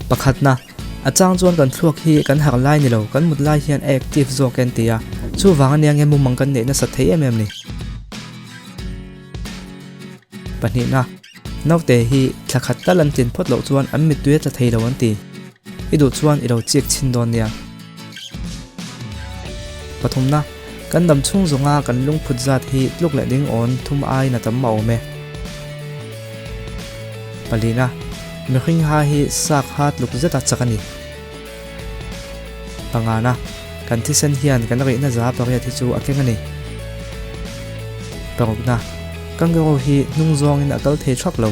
Pakhatna, A chang chuan kan thluak hi kan harh lai ni lo, kan mut lai hian a active zawk e an ti a, chuvang ania nge mumang kan neih nasat thei em em ni. Pahnihna, Naute hi thla khat tal an tlin phawt loh chuan an mittui a tla thei lo an ti. I duh chuan i lo chik chhin dawn nia. Pathumna, Kan dam chhung zawnga kan lungphut zat hi tluk leh ding awn thum aiin a tam a awm e. Palina, Mihring ha hi sak ha tluk zeta chak a ni. Pangana, Kan thisen hian kan rihna 8% hi chu a keng a ni. Parukna, Kangaroo hi hnung zawngin a kal thei thak lo.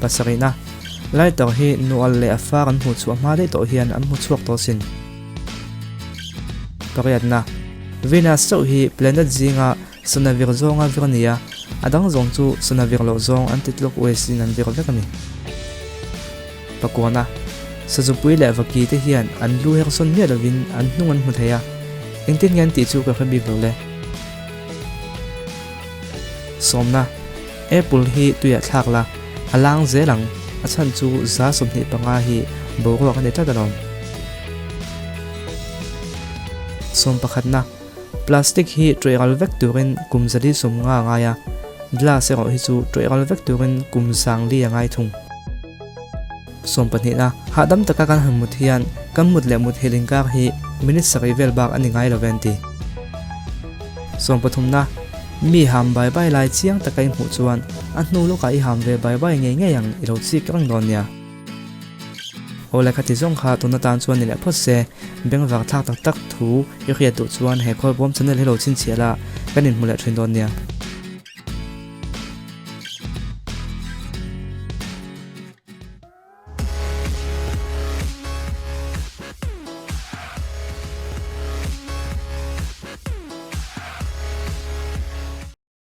Pasarihna, Lighter hi nual leh a far an hmuh chhuah hma daih tawh hian an hmu chhuak tawh sin. Pariatna, Venus chauh hi planet zinga sana vir zawnga vir a ni a, a dang zawng chu sana vir loh zawng an ti tluk ues in an vir vek a ni. Pakuana, Sazupui leh vaki te hian an lu her sawn miah lovin an hnung an hmu thei a, engtin nge an tih chu ka hre bik lo le. Sawmna, Apple hi tuiah thlak la, a lang zel ang, a chhan chu 25% hi boruak a ni tlat alawm. Sawmpakhatna, Plastic hi tawih ral vek turin kum 450 a ngai a, glass erawh hi chu tawih ral vek turin kum 4000 a ngai thung. Sawmpahnihna, Hahdam taka kan han mut hian kan mut leh mut hil inkar hi minute sarih vel bak a ni ngai lo ve an ti. Sawmpathumna, Mi ham bai bai lai chiang taka i hmuh chuan a hnu lawkah i ham ve bai bai ngei ngei ang i lo chik reng dawn nia. Aw le khati zawng kha tun atan chuan ni leh phawt se, bengvar thlak tak tak thu i hriat duh chuan he Khawlbawm channel hi lo chhinchhiah la, kan inhmu leh thin dawn nia.